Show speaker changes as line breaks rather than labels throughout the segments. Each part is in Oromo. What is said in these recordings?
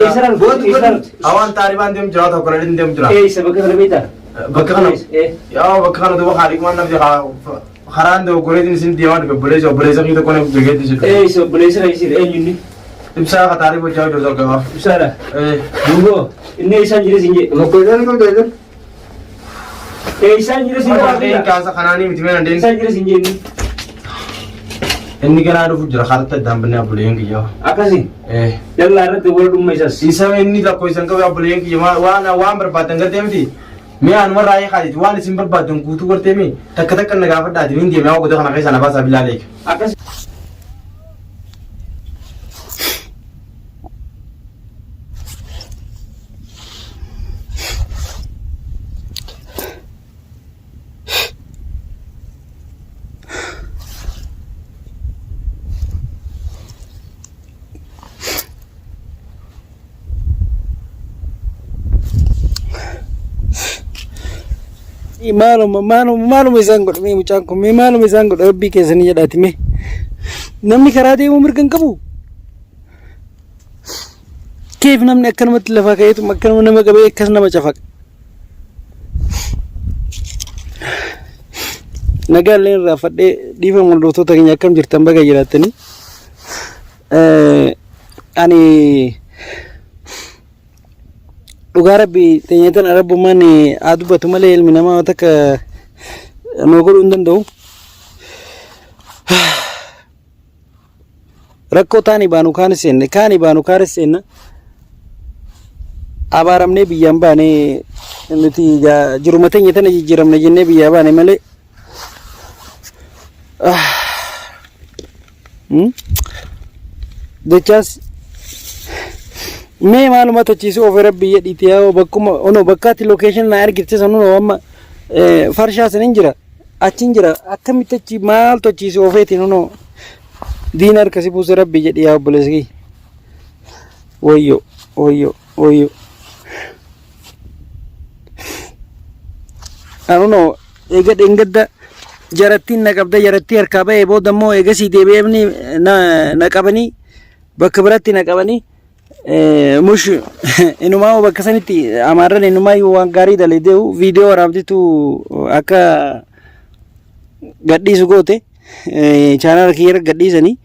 Eessarraa dhufte? Eessarraa dhufte?
Awaan taaribaan deemu jira tokko ladin deemu jira.
Eessa bakka kana beektaa?
Bakka kana.
Eh.
Yaa bakka kana duuba haadhi namni karaan doggoreetiin isin deemaa dhufe obboleessa obboleessa kii tokko nama beekeetti isin dhufe.
Eessa obboleessa kan isin eenyu inni?
Ibsaa ka taarib hojjaa hojjetu tokko qaba.
Ibsaadha. Duuboo inni eessaan jira isin jedhe?
Lakkoofsaan kun ta'e
Eessaan jira isin jedhe?
Kaasa kanaanii miti mee dandeenye.
Eessaan jira isin jedhe inni?
Inni ganaa dhufu jira karatti addaan bannee obboleeyyan kiyya.
Akkasi. Dallaa irratti wal dhumma isas.
Isa inni lakkoofsan qabu obboleeyyan kiyya waan waan barbaadan gartee miti. Mee anuma raayii kaaditi waan isin barbaadan guutuu gartee mi takka takka na gaafadhaati niin deemee waan godha kana keessa na baasaa billaa leeka.
Akkasi.
Maaluma maaluma maaluma isaan godhe mee mucaan kun mee maaluma isaan godhe rabbii keessanii jedhaati mee namni karaa deemuu mirga hin qabu. Keef namni akkanumatti lafaa ka'eetuma akkanuma nama qabee akkas nama cafaqa. Nagaa illee irraa fadhee dhiifama hordoftoota keenya akkam jirtan baga jiraattanii. Ani dhugaa rabbi teenya tana rabbummaan haa dubbatu malee ilmi namaa takka nuu godhuu hin danda'u. Rakkoo taani baanu kaanis seenne kaani baanu kaanis seenna. Abaaramnee biyyaan baane nuti jiruma teenya tana jijjiiramne jennee biyyaa baane malee. Jechaas mee maaluma tochiisu ofi rabbi jedhiiti yaa bakkuma ono bakkaatti location na argite sanuma amma farshaa sanin jira. Achin jira akkamitti achi maal tochiise ofeetiin hunoo diina harka si buuse rabbi jedhi yaa obboleessa kiyya. Wayyo wayyo wayyo. Anunoo eega dheengadda jarattiin na qabda jarattii harkaa ba'ee booda immoo eegasii deebi'eemni na na qabanii bakka biratti na qabanii Mush inumaa bakka sanitti amaarran inumaa waan gaarii daladeehu viidiyoo waraabditu akka gadhiisu goote chaanaala kiyya gadhiisanii.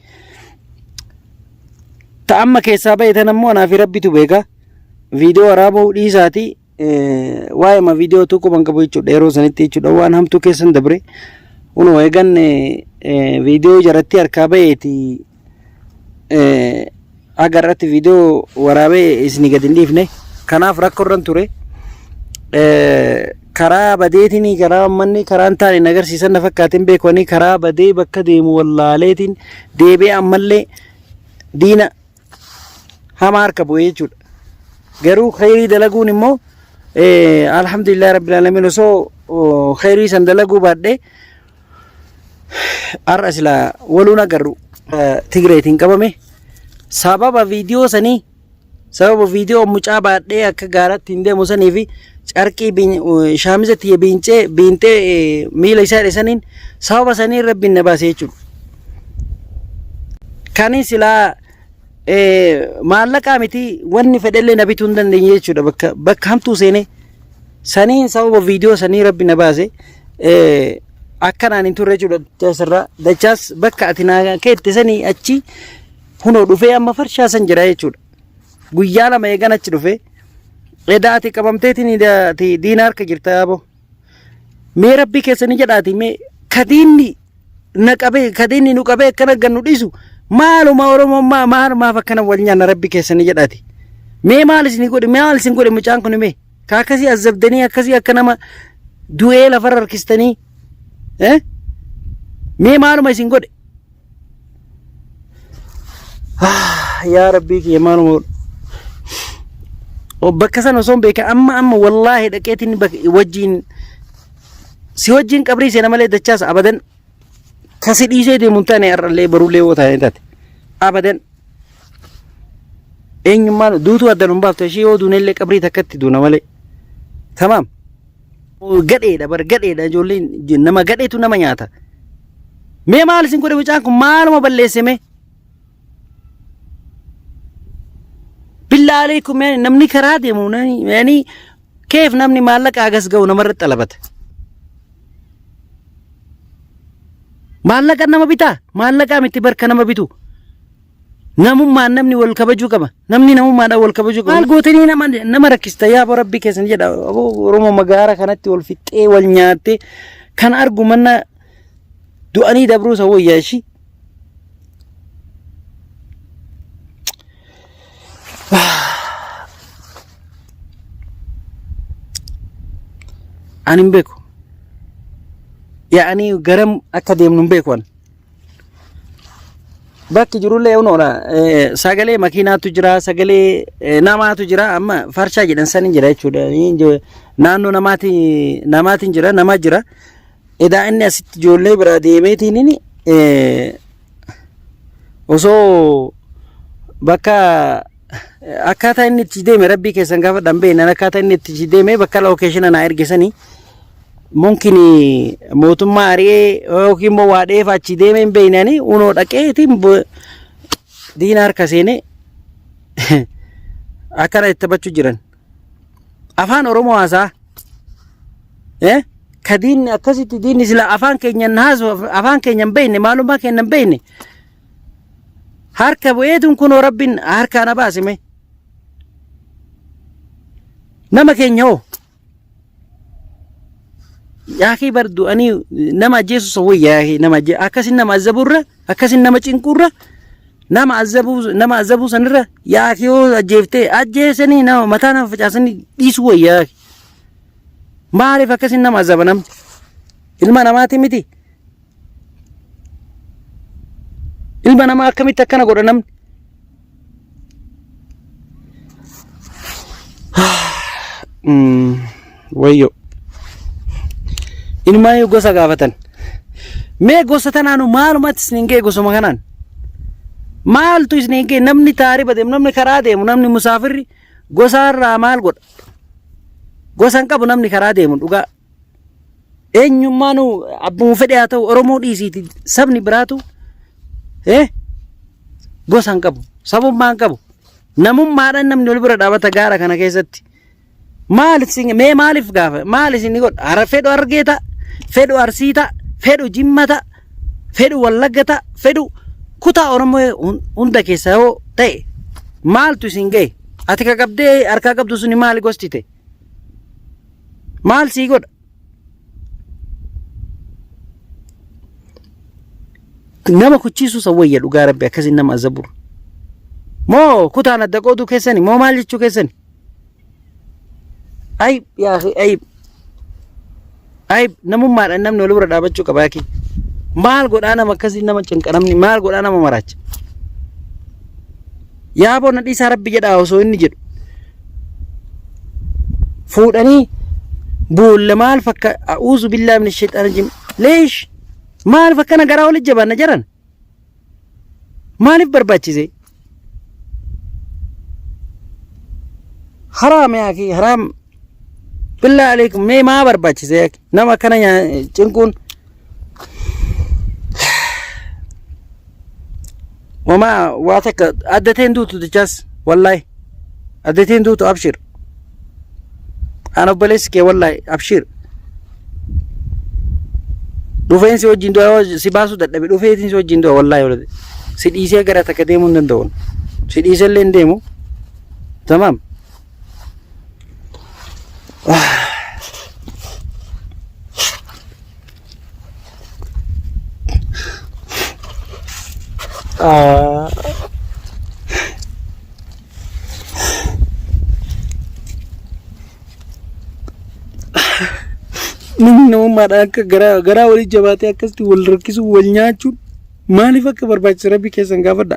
Ta amma keessaa ba'e tan ammoo anaa fi rabbitu beeka. Viidiyoo waraabuu dhiisaati waa'ee viidiyoo tokko ban qabu jechuudha yeroo sanitti jechuudha waan hamtuu keessan dabre. Kunoo eegan viidiyoo jaratti harkaa ba'eeti haga irratti viidiyoo waraabee isinii gadi hin dhiifne. Kanaaf rakkoo irran ture. Karaa badeetiin karaa uummanni karaa hin taane na agarsiisan na fakkaateen beekanii karaa badee bakka deemu wallaaleetiin deebi'ee ammallee diina hamaa harka bu'ee jechuudha. Garuu khayrii dalaguun immoo alhamdulillah rabbil alamin osoo khayrii san dalaguu baadhee har'a silaa waluun agarru Tigreetiin qabame sababa viidiyoo sanii sababa viidiyoo mucaa baadhee akka gaaratti hin deemu sanii fi carqii shaamiza tiyya biincee biintee miila isaa hidhe saniin sababa sanii rabbiin na baase jechuudha. Kani silaa maallaqaa miti wanni fedhellee na bituu hin dandeenye jechuudha bakka bakka hamtuu seenee saniin sababa viidiyoo sanii rabbi na baase akkanaan hin turre jechuudha dachaas dachaas bakka ati naa keette sanii achi hunoo dhufee amma farshaa san jira jechuudha guyyaa lama eegan achi dhufee edaa ati qabamteetiin ati diina harka jirta yaaboo mee rabbii keessanii jedhaati mee kadiinni na qabee kadiinni nu qabee akkana gannu dhiisu maaluma oromoon maa maal maaf akkana wal nyaanna rabbi keessanii jedhaati mee maal isin godhe maal isin godhe mucaan kun mee ka akkasii azzabdanii akkasii akka nama du'ee lafarra harkistanii eh mee maaluma isin godhe yaa rabbii kiyya maaluma godhu bakka sana osoo hin beekin amma amma wallaahi dhaqeetiin wajjiin si wajjiin qabrii seena malee dachaas abadan ka si dhiisee deemu hin taane har'allee borullee yoo taane taate abadan eenyummaan duutuu adda nun baaftu ishee yoo duunellee qabrii takkatti duuna malee tamaam gadheedha bar gadheedha ijoolleen nama gadheetu nama nyaata mee maal isin godhe mucaan kun maaluma balleesse mee. Billaa aleekum namni karaa deemu yaani keef namni maallaqa hagas ga'u namarratti xalabata. Maallaqa nama bitaa? Maallaqaa miti barka nama bitu. Namummaan namni wal kabajuu qaba. Namni namummaadhaan wal kabajuu qaba. Maal gootanii nama nama rakkista yaa aboo rabbii keessan jedha. Aboo Oromoo magaara kanatti wal fixxee wal nyaattee kan argu manna du'anii dabruu isa wayyaa ishii. Ani hin beeku. Yaa'anii garam akka deemnu hin beeku ani. Bakki jirullee unoodha. Sagalee makiinaatu jira, sagalee namaatu jira. Amma farshaa jedhan san hin jira jechuudha. Naannoo namaatiin jira, nama jira. Edaa inni asitti ijoollee biraa deemeetiin inni osoo bakka akkaataa inni itti deeme rabbii keessan gaafa dhanbee akkaataa inni itti deeme bakka lookeeshina naa ergisanii mumkin mootummaa ari'ee yookiin immoo waa dheefa achi deemee hin beeknani unoo dhaqeetiin diina harka seenee akkana itti taphachuu jiran. Afaan Oromoo haasaa. Eh? Ka diinni akkasitti diinni sila afaan keenya hin haasu afaan keenya hin beekne maalummaa keenya hin beekne. Harka bu'eetuun kunoo rabbiin harkaa na baase mee. Nama keenya hoo? Yaakii bar du'anii nama ajjeesu san wayya yaakii nama ajjee akkasin nama azaburra akkasin nama cinqurra nama azabuu nama azabuu sanirra yaakii yoo ajjeeftee ajjeesanii nama mataa nama facaasanii dhiisuu wayya yaakii. Maaliif akkasin nama azaba namni? Ilma namaati miti. Ilma namaa akkamitti akkana godha namni? Wayyo. Inumaayyuu gosa gaafatan. Mee gosa tanaanu maalumatti isin ga'e gosuma kanaan? Maaltu isin ga'e namni taariba deemu namni karaa deemu namni musaafirri gosaarraa maal godha? Gosa hin qabu namni karaa deemu dhugaa. Eenyummaanuu abbuma fedhe haa ta'u Oromoo dhiisiiti sabni biraatu gosa hin qabu sabummaa hin qabu namummaadhaan namni wal bira dhaabata gaara kana keessatti maal isin mee maaliif gaafa maal isin godha hara fedhu argee ta'a fedhu arsii ta'a fedhu jimma ta'a fedhu wallagga ta'a fedhu kutaa Oromoo hunda keessa yoo ta'e maaltu isin ga'e ati ka qabdee harkaa qabdu suni maali gosti ta'e Maal sii godha? Nama kuchiisuu san wayya dhugaa rabbi akkasiin nama azaburu. Moo kutaan adda qooduu keessani moo maal jechuu keessani? Ayib yaa akhi ayib. Ayib namummaadhaan namni wal bira dhaabachuu qaba yaakii. Maal godhaa nama akkasiin nama cinqa namni maal godhaa nama maraacha. Yaaboo na dhiisaa rabbi jedhaa osoo inni jedhu. Fuudhanii boolla maal fakka a'uuzu billaahi min shayxaan rajiim. Leesh maal fakkana garaa walitti jabaanna jaran. Maaliif barbaachise? Haraam yaa akii haraam. Billaa aleekum mee maa barbaachise yaa akii? Nama akkana cinquun. Wamaa waa takka addateen duutu jechaas wallaahi addateen duutu abshir. An obboleessi kee wallaahi abshir. Dhufeen si wajjin du'a yoo si baasuu dadhabe dhufeetiin si wajjin du'a wallaahi walade. Si dhiisee gara takka deemuu hin danda'u. Si dhiisee illee hin deemu. Tamaam. Ah. Namni namummaadhaan akka garaa garaa walii jabaatee akkasitti wal rakkisuu wal nyaachuun maaliif akka barbaachise rabbi keessan gaafadha.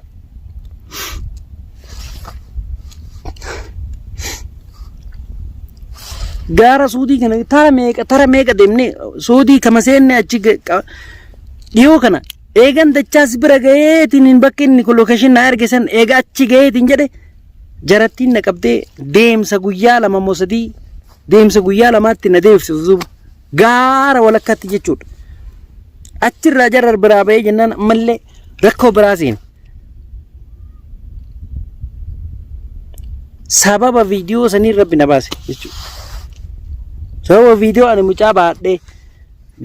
Gaara suudii kana tara meeqa tara meeqa deemnee suudii kama seenne achi dhiyoo kana eegan dachaas bira ga'eetiin hin bakka inni location na erge san eega achi ga'eetiin jedhe jarattiin na qabdee deemsa guyyaa lama moo sadii deemsa guyyaa lamaatti na deebisisu duuba gaara walakkaatti jechuudha. Achirraa jarra biraa ba'ee jennaan ammallee rakkoo biraa seene. Sababa viidiyoo saniin rabbi na baase jechuudha. Sababa viidiyoo ani mucaa baadhee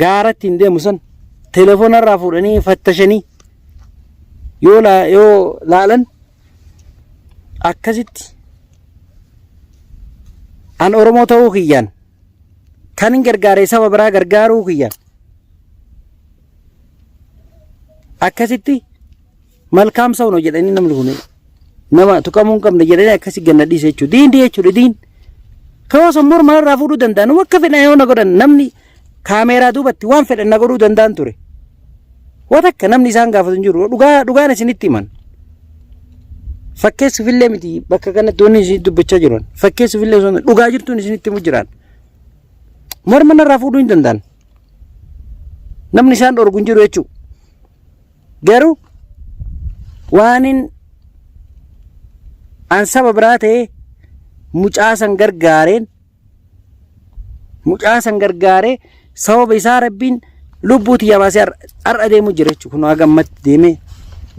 gaaratti hin deemu san telefoona irraa fuudhanii fattashanii yoo yoo laalan akkasitti an Oromoo ta'uu kiyyaan kan hin gargaaree saba biraa gargaaruu kiyyaan akkasitti malkaam saw ነው jedhanii namni kun nama tuqamuu hin qabne jedhanii akkasi ganna dhiise jechuudha. Diin jechuudha diin. Kawoo san morma irraa fuudhuu danda'an akka fedhan yoo na godhan namni kaameeraa duubatti waan fedhan na godhuu danda'an ture. Waan akka namni isaan gaafatu hin jiru. Dhugaa dhugaan isinitti himan. Fakkeessuufillee miti bakka kanatti wanni isin dubbachaa jiran. Fakkeessuufillee osoo hin dhugaa jirtuun isinitti himu jiraan. Morma narraa fuudhuu hin danda'an. Namni isaan dhorgu hin jiru jechuudha. Garuu waanin an saba biraa ta'ee mucaa san gargaareen mucaa san gargaaree sababa isaa rabbiin lubbuu tiyya baasee har'a deemu jira jechuudha. Kun haga ammatti deemee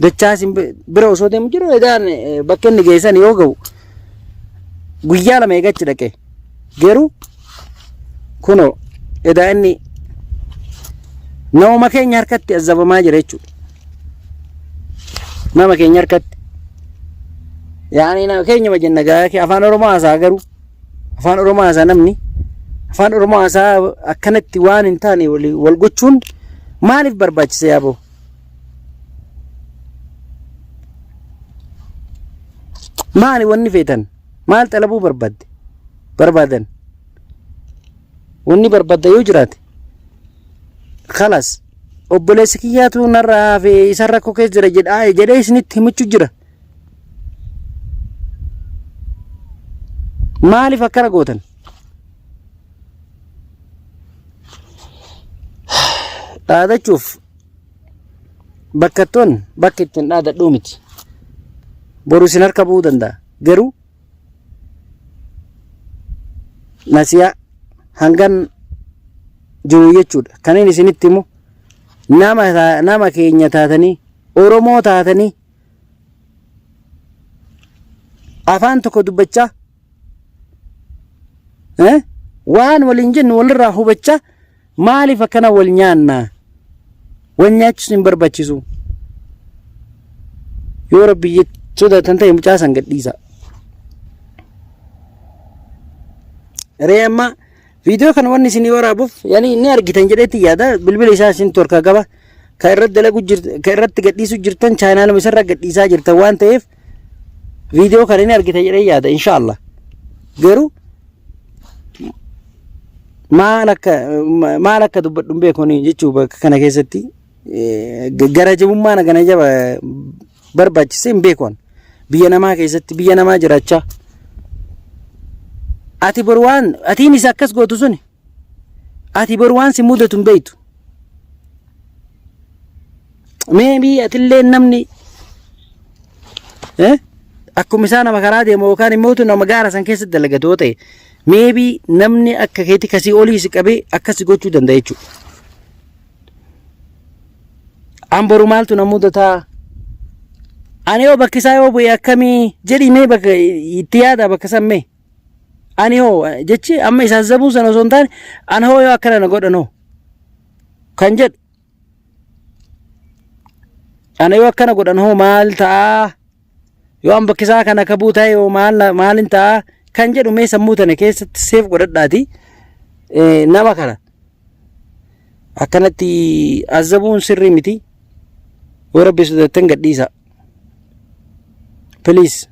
dachaa isin bira osoo deemu jiru edaan bakka inni geessan yoo ga'u guyyaa lama eegachi dhaqe. Garuu kunoo edaa inni namuma keenya harkatti azabamaa jira jechuudha. Nama keenya harkatti. Yaani nama keenya jenna gaa afaan Oromoo haasaa garuu afaan Oromoo haasaa namni afaan Oromoo haasaa akkanatti waan hin taane wal gochuun maaliif barbaachise yaaboo? Maali wanni feetan? Maal xalabuu barbaadde? Barbaadan. Wanni barbaadda yoo jiraate. Kalas obboleessi kiyyaatu narraa hafe isa rakkoo keessa jira jedhaa jedhee isinitti himachuu jira. Maaliif akkana gootan? Dhaadachuuf bakkattoon bakka ittiin dhaadadhuu miti. Boru isin harka bu'uu danda'a. Garuu nasiyaa hangan jiru jechuudha. Kan inni isinitti himu nama keenya taatanii Oromoo taatanii afaan tokko dubbachaa waan waliin jennu walirraa hubachaa maaliif akkana wal nyaanna? Wal nyaachisuun hin barbaachisu. Yoo rabbi sodaatan ta'e mucaa san gadhiisa. Ree amma viidiyoo kana wanni isinii waraabuuf yani inni argitan jedheetti yaada bilbila isaa isin torka qaba. Ka irratti dalagu jirtan ka irratti gadhiisu jirtan chaanaaluma isarra gadhiisaa jirtan waan ta'eef viidiyoo kana inni argitan jedhee yaada inshaallah. Garuu maal akka maal akka dubbadhu hin beeku ani jechuu bakka kana keessatti gara jabummaa na gana jaba barbaachise hin beeku ani. Biyya namaa keessatti biyya namaa jiraachaa. Ati boru waan atiin isa akkas gootu suni ati boru waan si mudatu hin beektu. Maybe atillee namni akkuma isaa nama karaa deemu yookaan immoo nama gaara san keessatti dalagatu yoo ta'e maybe namni akka keetti kasii olii si qabee akkas gochuu danda'a jechuudha. An boru maaltu na mudataa? Ani yoo bakki isaa yoo bu'e akkamii jedhii mee bakka itti yaada bakka san mee. Ani hoo jechi amma isaan zabuu sana osoo hin taane ana hoo yoo akkana na godhan hoo kan jedhu ana yoo akkana godhan hoo maal ta'aa yoo an bakki isaa kana kabuu ta'e hoo maal maalin ta'aa kan jedhu mee sammuu tana keessatti seef godhadhaati nama kana akkanatti azabuun sirrii miti yoo rabbi sodaattan gadhiisa please.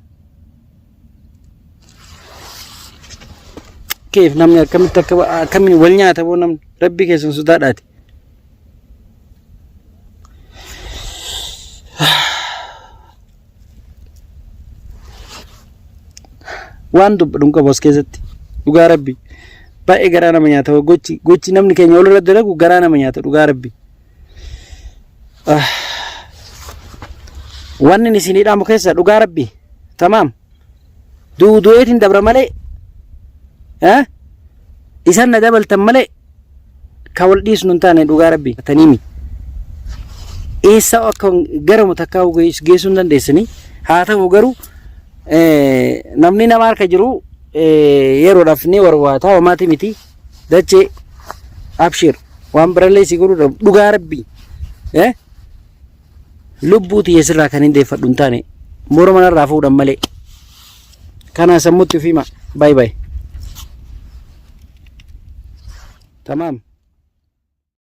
Keef namni akkamitti akka akkamiin wal nyaata boo namni rabbi keessan sodaadhaati. Waan dubbadhu hin qabu as keessatti dhugaa rabbi baay'ee garaa nama nyaata gochi gochi namni keenya walirra dalagu garaa nama nyaata dhugaa rabbi. Wanni inni isinii dhaamu keessa dhugaa rabbi tamaam duudu'eetiin dabra malee isan na dabaltan malee ka wal dhiisnu hin taane dhugaa rabbi taniimi eessa akka garamu takkaa geessuu hin dandeessanii haa ta'u garuu Namni nama harka jiru yeroodhaaf ni warwaata homaati miti. Dachee abshir waan birallee si godhuu dhugaa rabbii. Lubbuu tiyya sirraa kan hin deeffadhu hin taane morma narraa fuudhan malee. Kana sammuutti of hima. Bye bye. Tamaam.